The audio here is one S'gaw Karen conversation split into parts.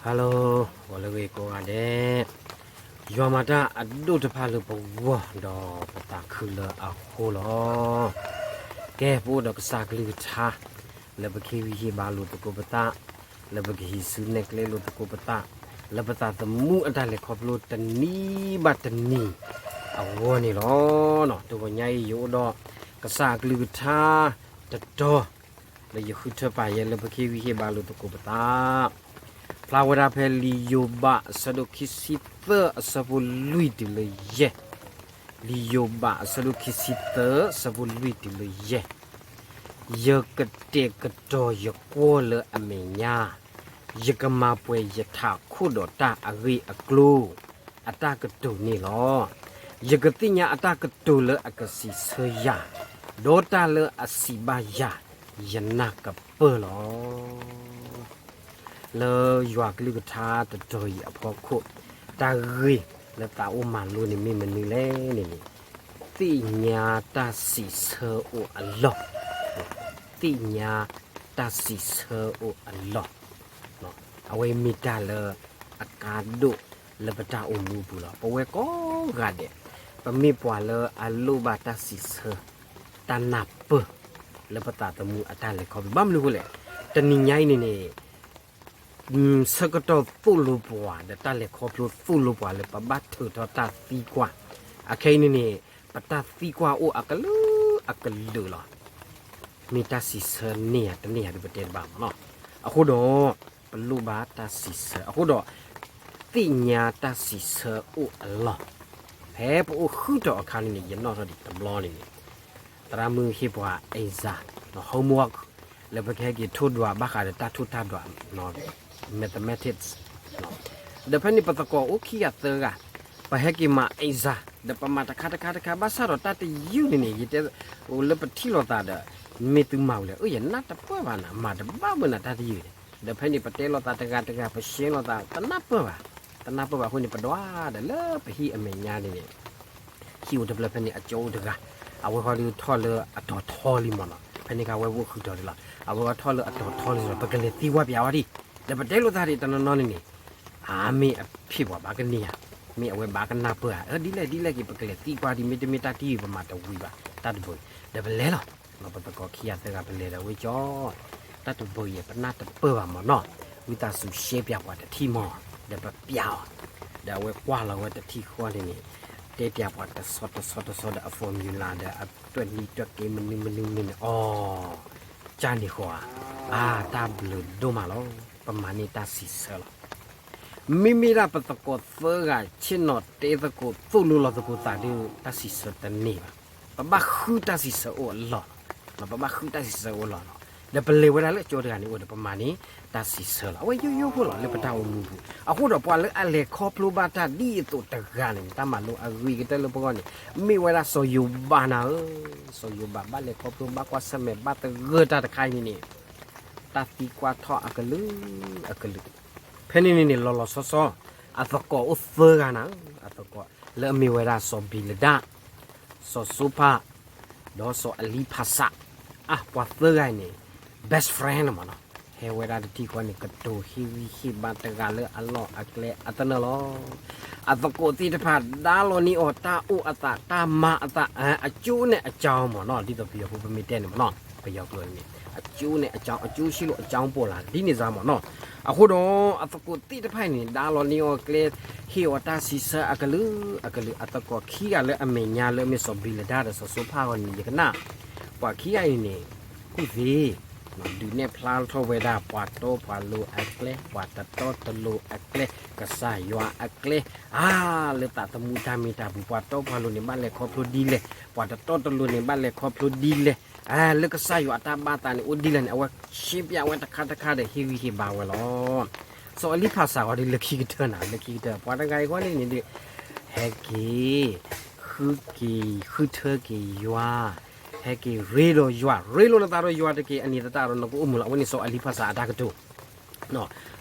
Hello, ဂီၤလၢအဂ့ၤကိးဂၤဒဲး, ယွၤမၤတၢ်အဒိၣ်တဖၣ်လၢပဂီၢ်ဒီးပသးခုလၢအဃိလီၤ. ကဲ ပအိၣ်ဒီးကစၢ်ကလုၢ်ကထါ လၢပကဟ့ၣ်ဂံၢ်ဟ့ၣ်ဘါလိာ်သကိးပသး, လၢပကဟံးစုနဲၣ်ကျဲလိာ်သကိးပသး, လၢပသးသမူအတၢ်လဲၤခီဖျိတနံၤဘၣ်တနံၤအဂီၢ်န့ၣ်လီၤ. တဂီၤညါအံၤယအိၣ်ဒီးကစၢ်အကလုၢ်ကထါတတီၤ လၢယဃုထၢပာ်ယဲလၢပကဟ့ၣ်ဂံၢ်ဟ့ၣ်ဘါလိာ်သကိးပသး, ဖျါဝဲဒၣ်ဖဲလံာ်ယိၤဘးအဆၢဒိၣ်ခံဆံသၢအဆၢဖိလွံၢ်တုၤလၢယဲၢ်, လံာ်ယိၤဘးအဆၢဒိၣ်ခံဆံသၢအဆၢဖိလွံၢ်တုၤလၢယဲၢ်, ယကတဲာ်ကတီၤယကွီၢ်လၢအမဲာ်ညါ, ယကမၤပှဲၤယထးခိၣ်ဒီးတၢ်အဂ့ၢ်အကျိၤ အတၢ်ကတိၤန့ၣ်လီၤ. ယကသ့ၣ်ညါအတၢ်ကတိၤလၢအကစံးဆၢယၤ, ဒီးတၢ်လၢအစံးဘၣ်ယၤ ယနၢ်ကပၢၢ်လီၤ. လၢယွၤကလုၢ်ကထါတတီၤအံၤအဖီခိၣ်, တၢ်ဂ့ၢ်လၢသးအိၣ်မၤလိန့ၣ်မ့ၢ်မနုၤလဲၣ်န့ၣ်န့ၣ်, သ့ၣ်ညါတၢ်စံးဆၢအိၣ်အလီၢ်, သ့ၣ်ညါတၢ်စံးဆၢအိၣ်အလီၢ် အဝဲမ့ၢ်တၢ်လၢအကါဒိၣ်လၢပတၢ်အိၣ်မူအပူၤလီၤ. ပဝဲကိးဂၤဒဲး ပမ့ၢ်ပှၤလၢအလိၣ်ဘၣ်တၢ်စံးဆၢ တၢ်နၢ်ပၢၢ် လၢပသးသမူအတၢ်လဲၤခီဖျိ ဘၣ်မနုၤအဃိလဲၣ်, တနံၤညါအံၤန့ၣ်န့ၣ် ဆၢကတီၢ်သိၣ်လိပှၤ ဒီးတၢ်လဲၤခီဖျိသိၣ်လိပှၤလၢပဘၣ်ထုးထီၣ်တၢ်သံကွၢ်, အခဲအံၤန့ၣ်န့ၣ် ပတၢ်သံကွၢ်အိၣ်အကလုာ်အကလုာ်လီၤ. မ့ၢ်တၢ်စံးဆၢန့ၢ်ယၤတန့ၢ်ယၤဒီးပတဲတဘၣ်မ့ၢ်နီၤ. အဃိဒီး ပလိၣ်ဘၣ်တၢ်စံးဆၢ အဃိဒီး သ့ၣ်ညါတၢ်စံးဆၢအိၣ်အလီၢ်, ဖဲပအိၣ်ဃုာ်ဒီးအခါန့ၣ်န့ၣ် ယနီၣ်ထီၣ်ဒံးတဘျီန့ၣ်န့ၣ် သရၣ်မုၣ်ဟ့ၣ်ပှၤ exam, homework လၢပကဟဲက့ၤထိၣ်ဒွးဘၣ်ဃးဒီးတၢ်ထိၣ်တၢ်ဒွး mathematics ဒီးဖဲန့ၣ်ပသကိးအိၣ်ခံဂၤသၢဂၤ, ပဟဲက့ၤမၤ exam ဒီးပမၤတခါတခါတခါ ဘၣ်ဆၣ်ဒီးတၢ်တယုၢ်န့ၣ်န့ၣ် ယတဲ အိၣ်လၢပထံၣ်လိာ်သးဒီး မ့ၢ်သုမၤဝံၤလဲၣ် အၢ ယနၢ်တပၢၢ်ဘၣ်နၤ မၤတဘၣ်ဘၣ်နၤတၢ်တယုၢ်န့ၣ်, ဒီးဖဲန့ၣ်ပတဲလိာ်သးတဂၤတဂၤ ပရှဲလိာ်သး တနၢ်ပၢၢ်ဘၣ်, တနၢ်ပၢၢ်ဘၣ်အဃိန့ၣ် ပဒွးဒီးလၢပဟံၣ်အမဲာ်ညါန့ၣ်န့ၣ် ဟံၣ်အိၣ်တဖျၢၣ်ဖဲန့ၣ် အကၠိအိၣ်တဂၤ, အဝဲဃီဒုးထီၣ်လၢအတီၤထီလံမ့ၢ်နီၤ, ဖဲန့ၣ်ခါဝဲပအိၣ်ဃုာ်ဒီးလံလီၤ, အဝဲဃီထီၣ်လၢအတီၤထီလံဒီး ပကလဲၤသံကွၢ်ပျးဝဲဒံး, ဒီးပတဲလိာ်သးဒံးတနီၤနီၤန့ၣ်န့ၣ်, အါမ့ၢ်အဖ့ၣ်ပှၤဘၣ်ကန့ၢ်ဧါ, မ့ၢ်အဝဲဘၣ်ကနၢ်ပၢၢ်ဧါ, အၢ ဒ်လဲၣ်ဒ်လဲၣ်က့ၤ ပကလဲၤသံကွၢ်ဒံး မ့တမ့ၢ်တၢ်တယုၢ်ပမၤတဝံၤဘၣ် တၢ်တဘိန့ၣ်, ဒီးပလဲၤလီၤ, ပသကိးခံဂၤသၢဂၤပလဲၤဒီးဝဲကၠီ တၢ်တဘိအံၤ ပနၢ်တပၢၢ်ဘၣ်မ့ၢ်နီၤ, ဝံသးစူၤရှဲပျးပှၤတထံၣ်မ့ၢ်, ဒီးပပျးအီၤ, ဒီးအဝဲကွၢ်လီၤဝဲတထံၣ်ဃီန့ၣ်န့ၣ်, တဲပျးပှၤတဆီတဆီတဆီဒီးအ formula ဒီးအတွဲၢ်နံၣ်တွဲၢ်က့မနုၤမနုၤမနုၤန့ၣ် အီၤ, ကၢ်န့ၣ်ဃီဧါ, အါ တၢ်ဘျုးဒိၣ်မးလီၤ, ပမၤန့ၢ်တၢ်စံးဆၢလီၤ. မ့မ့ၢ်ဒၣ်ပသကိးသၢဂၤဆ့ၣ်နီၤတဲသကိးသိၣ်လိလီၤသကိးသးဒုး တၢ်စံးဆၢတန့ၢ်ဘၣ်, ပဘၣ်ဃုတၢ်စံးဆၢအိၣ်အလီၢ်လီၤ, ပဘၣ်ဃုတၢ်စံးဆၢအိၣ်လီၢ်လီၤ, ဒီးပလဲၤဝဲဒၣ်လၢကၠိတဂၤန့ၣ်အိၣ်ဒီးပမၤန့ၢ်တၢ်စံးဆၢလီၤ. အဝဲယိယိဖိလီၤ လၢပတၢ်အိၣ်မူပူၤ, အဃိဒီးပှၤလၢအလဲၤခီဖျိဘၣ်တၢ်ဒ်အသိးတဂၤန့ၣ် တၢ်မၤလိအဂ့ၤကတၢၢ်လၢပဂီၢ်န့ၣ်, မ့ၢ်ဝဲဒၣ်စီၤယိၤဘးနၤဧၢ, စီၤယိၤဘးဘၣ်လဲၤခီဖျိဘၣ်ကွၢ်ဆၢၣ်မဲာ်ဘၣ်သဂၢၢ်တၢ်တခါအံၤန့ၣ်န့ၣ် တၢ်သံကွၢ်ထီၣ်အကလုာ်အကလုာ်, ဖဲန့ၣ်န့ၣ်န့ၣ် လီၤလီၤဆီဆီ အသကိးအိၣ်သၢဂၤနၤဧၢ, အသကိးလၢအမ့ၢ်ဝဲဒၣ်စီၤဘံၤလဒၣ်, စီၤစိဖၣ်, ဒီးစီၤအလံဖးစး, အါ ပှၤသၢဂၤအံၤန့ၣ် best friend လီၤမ့ၢ်နီၤ, ဟဲဝဲဒၣ်တထံၣ်ဃီန့ၣ် ကတိၤဟ့ၣ်ဂံၢ်ဟ့ၣ်ဘါတဂၤလၢအလီၢ်အကျဲအသနၢၣ်လီၤ. အသကိးသ့ၣ်တဖၣ် ဒါလီၤန့ၢ်အီၤတၢ်အိၣ်အသး တၢ်မၤအသး အကျိုးနဲ့အကြောင်းမ့ၢ်နီၤ, ဒ်သိးပယီၤဖိပမ့ၢ်တဲန့ၣ်မ့ၢ်နီၤ, ပယီၤကျိာ်န့ၣ် အကျိုးရှိလို့အကြောင်းပေါ်လာ ဒ်န့ၣ်စ့ၢ်မ့ၢ်နီၤ, အဃိဒီး အသကိးသ့ၣ်တဖၣ်အံၤန့ၣ် ဒါလီၤန့ၢ်အီၤကျဲ ဟ့ၣ်အီၤတၢ်စံးဆၢအကလုာ်အကလုာ်, အသကိးခံဂၤလၢအမဲာ်ညါလၢအမ့ၢ်စီၤဘံၤလဒၣ်ဒီးစီၤစိဖၣ်အဂီၢ်န့ၣ် ယကနၣ် ပှၤခံဂၤအံၤန့ၣ် ကူၣ်သ့ ဒုးနဲၣ်ဖျါထီၣ်ဝဲဒၣ် ပှၤတီပှၤလိၤအကျဲ, ပှၤတတီတလိၤအကျဲ, ကစၢ်ယွၤအကျဲ, အါ လၢသးသမူတၢ်မ့ၢ်တၢ်ပူၤ ပှၤတီပှၤလိၤန့ၣ် ဘၣ်လဲၤခီဖျိဒ်လဲၣ်, ပှၤတတီတလိၤန့ၣ် ဘၣ်လဲၤခီဖျိဒ်လဲၣ်, လၢကစၢ်ယွၤအတၢ်ဘၣ်သးန့ၣ် အိၣ်ဒ်လဲၣ်န့ၣ် အဝဲရှင်းပြဝဲတခါတခါဒီး ဟ့ၣ်ဂံၢ်ဟ့ၣ်ဘါဝဲလီၤ. စီၤအလံဖးစးဝဲဒၣ်လၢခံကတၢၢ်နၤ, လၢခံကတၢၢ် ပှၤတဂၤအံၤဃီန့ၣ်န့ၣ်ဒီး ဟဲက့ၤ ဃုက့ၤ ဃုထၢက့ၤယွၤ, ဟဲက့ၤရ့လိာ်ယွၤ, ရ့လိာ်နသးဒီးယွၤတက့ၢ်, အန့ၣ်သတးဒီးနကအိၣ်မုာ်လီၤ. အဝဲန့ၣ်စီၤအလံဖးစးအတၢ်ကတိၤ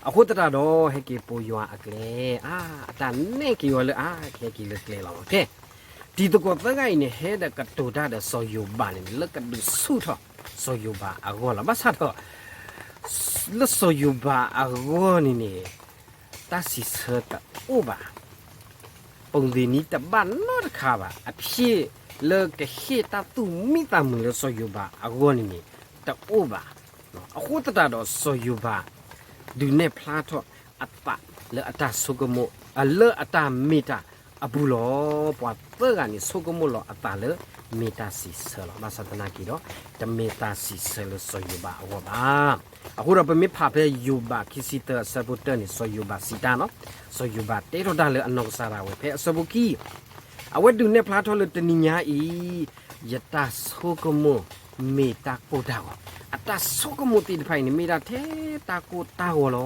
အဃိသတးဒီး ဟဲက့ၤပိာ်ယွၤအကျဲ, အါ အတၢ်နဲၣ်က့ၤဝဲလၢအါ ကဟဲက့ၤလၢကျဲလီၤ. ကဲ တံၤသကိးသၢဂၤအံၤန့ၣ် ဟဲဒီးကတိၤတၢ်ဒီးစီၤယိၤဘးန့ၣ် လၢကဒုးဆူၣ်ထီၣ်စီၤယိၤဘးအဂီၢ်လီၤ. ဘၣ်ဆၣ်ဒီး လၢစီၤယိၤဘးအဂီၢ်န့ၣ်န့ၣ် တၢ်စံးဆၢတအိၣ်ဘၣ်. ပိာ်မုၣ်သ့ၣ်နံၤတဘၣ်နီတခါဘၣ်. အဖျ့လၢကဟ့ၣ်တၢ်သူၣ်မံသးမုာ်လၢစီၤယိၤဘးအဂီၢ်န့ၣ်န့ၣ် တအိၣ်ဘၣ်. အဃိသတးဒီးစီၤယိၤဘး ဒုးနဲၣ်ဖျါထီၣ်အသးလၢအတၢ်ဆိကမိၣ် လၢအတၢ်မ့ၢ်တၢ်အပူၤလီၤ. ပှၤသၢဂၤန့ၣ် ဆိကမိၣ်လီၤအသးလၢ မ့ၢ်တၢ်စံးဆၢလီၤ. ဘၣ်ဆၣ်သနာ်က့ဒီး တမ့ၢ်တၢ်စံးဆၢလၢစီၤယိၤဘးအဂီၢ်ဘၣ်. အဃိဒီးပမ့ၢ်ဖးဖဲယိၤဘးခံဆံသၢအဆၢဖိတၢန့ၣ် စီၤယိၤဘးစံးတၢ်နီၤ, စီၤယိၤဘးတဲထီၣ်တၢ်လၢအနီၢ်ကစၢ်ဒၣ်ဝဲ ဖဲအဆၢဖိခံ အဝဲဒုးနဲၣ်ဖျါထီၣ်လၢတနံၤညါအံၤ ယတၢ်ဆိကမိၣ်မ့ၢ်တၢ်ကိၢ်တၢ်ဂီၤ, အတၢ်ဆိကမိၣ်သ့ၣ်တဖၣ်အံၤန့ၣ် မ့ၢ်ဒၣ်ထဲတၢ်ကိၢ်တၢ်ဂီၤလီ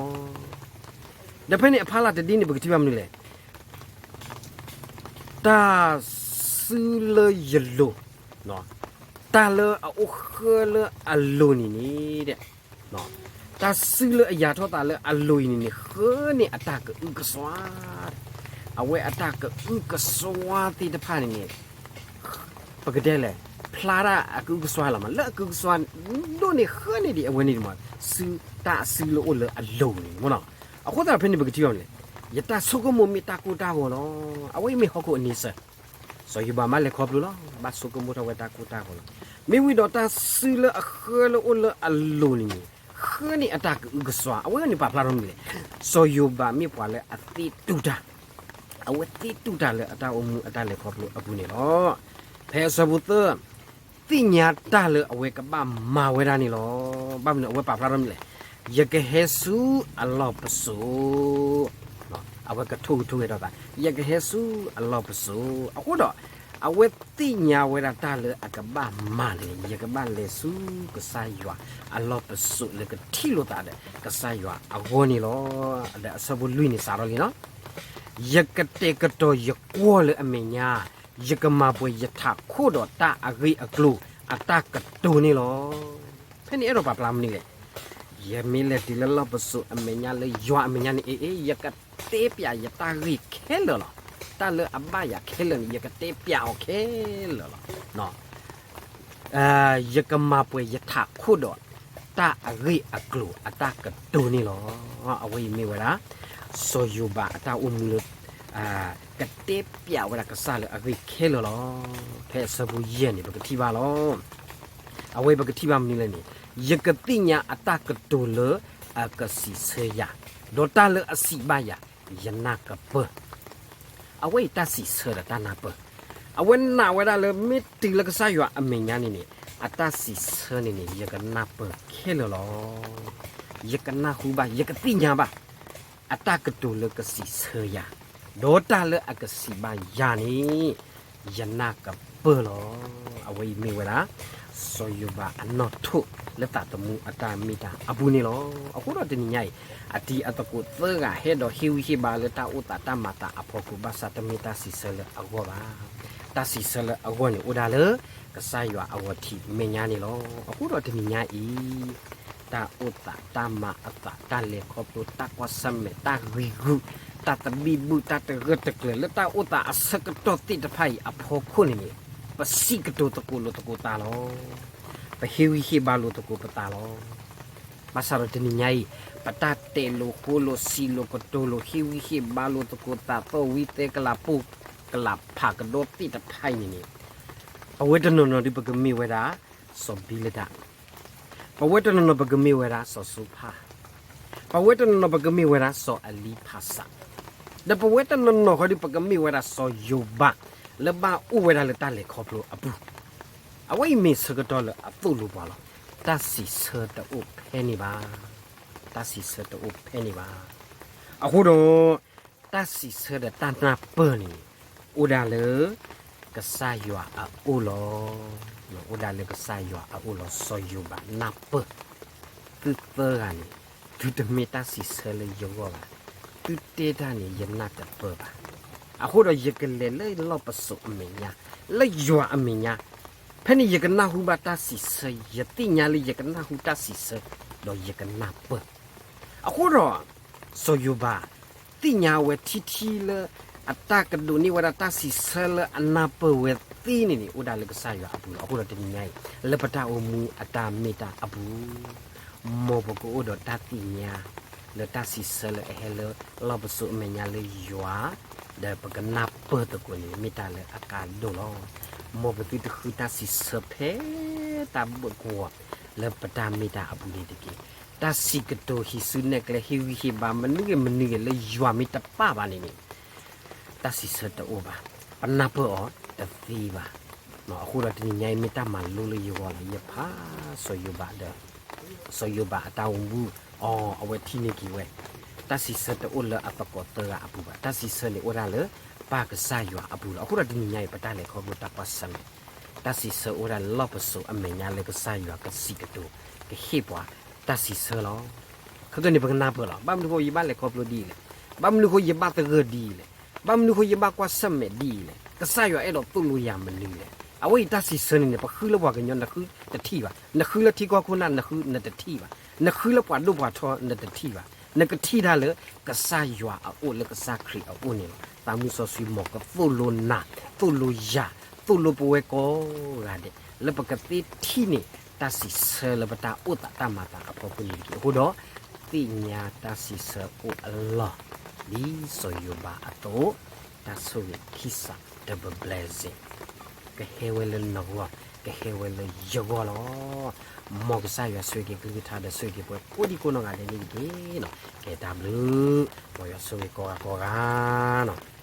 ၤ. ဒီးဖဲန့ၣ်အဖီလာ်တဒ်န့ၣ် ပကထံၣ်ဘၣ်မနုၤလဲၣ်. တၢ်စုလၢယလိၤ, တၢ်လၢအအိၣ်ဃၢလၢအလိၤန့ၣ်န့ၣ်, တၢ်စုလၢအယၤထီၣ်သးလၢအလိၤအံၤန့ၣ်န့ၣ် ဃၢန့ၢ်အတၢ်ကအုကစွါ, အဝဲအတၢ်ကအုကစွါသ့ၣ်တဖၣ်န့ၣ်န့ၣ် ပကတဲလဲၣ်, ဖျါဒၣ်အကအုကစွါလီၤမး, လၢအကအုကစွါဒိၣ်န့ၢ်ဃၢန့ၢ်ဒံးအဝဲန့ၣ်မး, စုတၢ်အစုလၢအိၣ်လၢအလိၤန့ၣ်မးနီၤ. အဃိသတးဖဲန့ၣ်ပကထံၣ်ဘၣ်မနုၤလဲၣ်, ယတၢ်ဆိကမိၣ်မ့ၢ်တၢ်ကိၢ်တၢ်ဂီၤလီၤ. အဝဲအံၤမ့ၢ်ဟီၣ်ခိၣ်အန့ဆၢၣ်, စီၤယိၤဘးမ့ၢ်လဲၤခီဖျိလီၤ, ဘၣ်ဆိကမိၣ်ထီၣ်ဝဲတၢ်ကိၢ်တၢ်ဂီၤလီၤ. မ့ၢ်ဝံၤဒီးတၢ်စုလၢအဃၢလၢအိၣ်လၢအလိၤန့ၣ်န့ၣ် ဃၢန့ၢ်အတၢ်ကအုကစွါ, အဝဲန့ၣ်ပာ်ဖျါထီၣ်မနုၤလဲၣ်, စီၤယိၤဘးမ့ၢ်ပှၤလၢအသ့တူၢ်တၢ်, အဝဲသ့တူၢ်တၢ်လၢအတၢ်အိၣ်မူအတၢ်လဲၤခီဖျိအပူၤန့ၣ်လီၤ. ဖဲအဆၢဖိသၢ, သ့ၣ်ညါတၢ်လၢအဝဲကဘၣ်မၤဝဲဒၣ်န့ၣ်လီၤ. ဘၣ်မနုၤအဝဲပာ်ဖျါထီၣ်မနုၤလဲၣ်, ယကဟဲဆူအလီၢ်ပစိာ်, အဝဲကထိၣ်ကထိၣ်ဂဲၤထီၣ်သး, ယကဟဲဆူအလီၢ်ပစိာ်. အဃိဒီး အဝဲသ့ၣ်ညါဝဲဒၣ်တၢ်လၢအကဘၣ်မၤန့ၣ် ယကဘၣ်လဲၤဆူကစၢ်ယွၤအလီၢ်ပစိာ်လၢကထံၣ်လိာ်သးဒီးကစၢ်ယွၤအဂီၢ်န့ၣ်လီၤ. ဒီးအဆၢဖိလွံၢ်န့ၣ်စးထီၣ်လံနီၤ, ယကတဲာ်ကတီၤယကွီၢ်လၢအမဲာ်ညါ, ယကမၤပှဲၤယထးခိၣ်ဒီးတၢ်အဂ့ၢ်အကျိၤအတၢ်ကတိၤန့ၣ်လီၤ. ဖဲန့ၣ်အဲၣ်ဒိးပာ်ဖျါမနုၤလဲၣ်, ယမ့ၢ်လဲၤတုၤလၢလီၢ်ပစိာ်အမဲာ်ညါလၢယွၤအမဲာ်ညါန့ၣ် အ့ အ့ ယကတဲပျးယတၢ်ဂ့ၢ်ခဲလၢာ်လီၤ. တၢ်လၢအဘၣ်ယၤခဲလၢာ်န့ၣ် ယကတဲပျးအီၤခဲလၢာ်လီၤ. ယကမၤပှဲၤယထးခိၣ်ဒီး တၢ်အဂ့ၢ်အကျိၤအတၢ်ကတိၤန့ၣ်လီၤ. အဝဲအံၤမ့ၢ်ဝဲဒၣ် စီၤယိၤဘးအတၢ်အိၣ်မူလၢ ကတဲပျးဝဲဒၣ်ကစၢ်လၢအဂ့ၢ်ခဲလၢာ်လီၤ. ဖဲအဆၢဖိယဲၢ်န့ၣ် ပကထံၣ်ဘၣ်လီၤ. အဝဲပကထံၣ်ဘၣ်မနုၤလဲၣ်န့ၣ်, ယကသ့ၣ်ညါအတၢ်ကတိၤလၢအကစံးဆၢယၤ, ဒီးတၢ်လၢအစံးဘၣ်ယၤ ယနၢ်ကပၢၢ်. အဝဲအံၤတၢ်စံးဆၢဒီးတၢ်နၢ်ပၢၢ်, အဝဲနာ်ဝဲဒၣ်လၢမ့ၢ်တုၤလၢကစၢ်ယွၤအမဲာ်ညါန့ၣ်န့ၣ် အတၢ်စံးဆၢန့ၣ်န့ၣ် ယကနၢ်ပၢၢ်ခဲလၢာ်လီၤ. ယကနၢ်ဟူဘၣ် ယကသ့ၣ်ညါဘၣ် အတၢ်ကတိၤလၢကစံးဆၢယၤ, ဒီးတၢ်လၢအကစံးဘၣ်ယၤန့ၣ် ယနၢ်ကပၢၢ်လီၤ. အဝဲအံၤမ့ၢ်ဝဲဒၣ် စီၤယိၤဘးအနီၣ်ထိးလၢသးသမူအတၢ်မ့ၢ်တၢ်အပူၤန့ၣ်လီၤ. အဃိဒီးတနံၤညါအံၤ အတံၤအသကိးသၢဂၤဟဲဒီးဟ့ၣ်ဂံၢ်ဟ့ၣ်ဘါလၢတၢ်အိၣ်သးတၢ်မၤသးအဖီခိၣ် ဘၣ်ဆၣ်တမ့ၢ်တၢ်စံးဆၢလၢအဂီၢ်ဘၣ်. တၢ်စံးဆၢလၢအဂီၢ်န့ၣ်အိၣ်ဒၣ်လၢ ကစၢ်ယွၤအဂီၤထံးမဲာ်ညါန့ၣ်လီၤ. အဃိဒီးတနံၤညါအံၤ တၢ်အိၣ်သးတၢ်မၤအသး တၢ်လဲၤခီဖျိ တၢ်ကွၢ်ဆၢၣ်မဲာ် တၢ်ဂံၤဂုာ် တၢ်သဘံၣ်ဘုၣ် တၢ်တဂၢၢ်တကျၢၤ လၢတၢ်အိၣ်သးအဆၢကတီၢ်သ့ၣ်တဖၣ်အံၤအဖီခိၣ်န့ၣ်န့ၣ် ပစံးကတိၤသကိးလိာ်သကိးသးလီၤ. ပဟ့ၣ်ဂံၢ်ဟ့ၣ်ဘါလိာ်သကိးပသးလီၤ. ဘၣ်ဆၣ်ဒီးတနံၤညါအံၤ ပတၢ်တဲာ်လိာ်ဃိလိာ် စံးလိာ်ကတိၤလိာ် ဟ့ၣ်ဂံၢ်ဟ့ၣ်ဘါလိာ်သကိးသး သီၣ်ဝံသဲကလၤ ပိၢ်ကလးဖးကဒီသ့ၣ်တဖၣ်အံၤန့ၣ်န့ၣ် ပဝဲတနီၤနီၤဒုးပကမ့ၢ်ဝဲဒၣ် စီၤဘံလဒၣ်, ပဝဲတနီၤနီၤပကမ့ၢ်ဝဲဒၣ်စီၤစူဖၣ်, ပဝဲတနီၤနီၤပကမ့ၢ်ဝဲဒၣ်စီၤအလံဖးစး, ဒီးပဝဲတနီၤနီၤဃီဒုး ပကမ့ၢ်ဝဲဒၣ်စီၤယိၤဘး လၢဘၣ်အိၣ်ဝဲဒၣ်လၢတၢ်လဲၤခီဖျိအပူၤ. အဝဲအံၤမ့ၢ်ဆၢကတီၢ်လၢအသိၣ်လိပှၤလီၤ. တၢ်စံးဆၢတအိၣ်ဖဲန့ၣ်ဘၣ်. တၢ်စံးဆၢတအိၣ်ဖဲန့ၣ်ဘၣ်. အဃိဒီး တၢ်စံးဆၢဒီးတၢ်နၢ်ပၢၢ်န့ၣ် အိၣ်ဒၣ်လၢ ကစၢ်ယွၤအအိၣ်လီၤ. အိၣ်ဒၣ်လၢကစၢ်ယွၤအအိၣ်လီၤ. စီၤယိၤဘးနၢ်ပၢၢ် သုသၢဂၤန့ၣ် သုတမ့ၢ်တၢ်စံးဆၢလၢယဂီၢ်ဘၣ်. သုတဲတၢ်န့ၣ် ယနၢ်တပၢၢ်ဘၣ်. အဃိဒီးယကလဲၤလၢလီၢ်ပစိာ်အမဲာ်ညါ, လၢယွၤအမဲာ်ညါ, ဖဲန့ၣ်ယကနၢ်ဟူဘၣ်တၢ်စံးဆၢ, ယသ့ၣ်ညါလၢယကနၢ်ဟူတၢ်စံးဆၢ, ဒီးယကနၢ်ပၢၢ်. အဃိဒီး စီၤယိၤဘး သ့ၣ်ညါဝဲထံထံလၢ အတၢ်ကဒိးန့ၢ်ဝဲဒၣ်တၢ်စံးဆၢလၢအနၢ်ပၢၢ်ဝဲသ့န့ၣ်န့ၣ် အိၣ်ဒၣ်လၢကစၢ်ယွၤအပူၤလီၤ. အဃိဒီးတနံၤညါအံၤ လၢပတၢ်အိၣ်မူအတၢ်မ့ၢ်တၢ်အပူၤ မ်ပကအိၣ်ဒီးတၢ်သ့ၣ်ညါ လၢတၢ်စံးဆၢလၢအဟဲလၢလီၢ်ပစိာ်အမဲာ်ညါလၢယွၤ, ဒီးပကနၢ်ပၢၢ်သကိးန့ၣ် မ့ၢ်တၢ်လၢအကါဒိၣ်လီၤ. မ်ပသုတဃုတၢ်စံးဆၢဖဲတၢ်ဘၣ်ကွၢ်လၢပတၢ်မ့ၢ်တၢ်အပူၤန့ၣ်တက့ၢ်. တၢ်စံးကတိၤဟံးစုနဲၣ်ကျဲ ဟ့ၣ်ဂံၢ်ဟ့ၣ်ဘါ မနုၤဂ့ၤမနုၤဂ့ၤလၢယွၤမ့ၢ်တပာ်ဘၣ်န့ၣ်န့ၣ် တၢ်စံးဆၢတအိၣ်ဘၣ်, ပနၢ်ပၢၢ်အီၤတသ့ဘၣ်. အဃိဒီးတနံၤညါအံၤမ့ၢ်တၢ်မၤလိလၢယဂီၢ်လီၤ. ယဖးစီၤယိၤဘးဒီး စီၤယိၤဘးအတၢ်အိၣ်မူအီၤ အဝဲထံၣ်န့ၢ်က့ၤဝဲ, တၢ်စံးဆၢတအိၣ်လၢအသကိးသၢဂၤအပူၤဘၣ်. တၢ်စံးဆၢန့ၣ်အိၣ်ဒၣ်လၢပၢ်ကစၢ်ယွၤအပူၤလီၤ. အဃိဒီးတနံၤညါအံၤ ပတၢ်လဲၤခီဖျိတၢ်ကွၢ်ဆၢၣ်မဲာ် တၢ်စံးဆၢအိၣ်ဒၣ်လၢလီၢ်ပစိာ်အမဲာ်ညါလၢကစၢ်ယွၤကစံးကတိၤ ကဟ့ၣ်ပှၤတၢ်စံးဆၢလီၤ. ခဲကနံၣ်န့ၣ် ပကနၢ်ပၢၢ်လီၤ. ဘၣ်မနုၤဃိယဘၣ်လဲၤခီဖျိဒ်အံၤလဲၣ်. ဘၣ်မနုၤဃိယဘၣ်သဂၢၢ်ဒ်အံၤလဲၣ်. ဘၣ်မနုၤဃိယဘၣ်ကွၢ်ဆၢၣ်မဲာ်ဒ်အံၤလဲၣ်. ကစၢ်ယွၤအဲၣ်ဒိးသိၣ်လိယၤမနုၤလဲၣ်. အဝဲအံၤတၢ်စံးဆၢန့ၣ်န့ၣ် ပဃုလၢပှၤကညီနဃုတထံၣ်ဘၣ်. နဃုလၢထံကီၢ်ခိၣ်နၢ်နဃုနတထံၣ်ဘၣ်. နဃုလၢပှၤဒိၣ်ပှၤထီနတထံၣ်ဘၣ်. နကထံၣ်တၢ်လၢကစၢ်ယွၤအအိၣ်လၢကစၢ်ခရံာ်အအိၣ်န့ၣ်လီၤ. သးမုၢ်စီဆှံ မ်ကသိၣ်လိနၤ, သိၣ်လိယၤ, သိၣ်လိပဝဲကိးဂၤဒဲး လၢပကသ့ထံၣ်န့ၢ်တၢ်စံးဆၢလၢပတၢ်အိၣ်သးတၢ်မၤသးအဖီခိၣ်န့ၣ်တက့ၢ်. အဃိဒီး သ့ၣ်ညါတၢ်စံးဆၢအိၣ်အလီၢ် ဒ်စီၤယိၤဘးအသိး, တၢ်ဆိၣ်ဂ့ၤခံစးတဘျဲၣ်စ့ၢ် ကဟဲဝဲလၢနဂီၢ်, ကဟဲဝဲလၢယဂီၢ်လီၤ. မ်ကစၢ်ယွၤဆိၣ်ဂ့ၤက့ၤကလုၢ်ကထါဒီးဆိၣ်ဂ့ၤက့ၤပှၤကိးဒံကိးနီၢ်ဂၤဒဲးန့ၣ်တက့ၢ်. ကဲတၢ်ဘျုး, မ်ယွၤဆိၣ်ဂ့ၤကိးဂၤကိးဂၤလီၤ.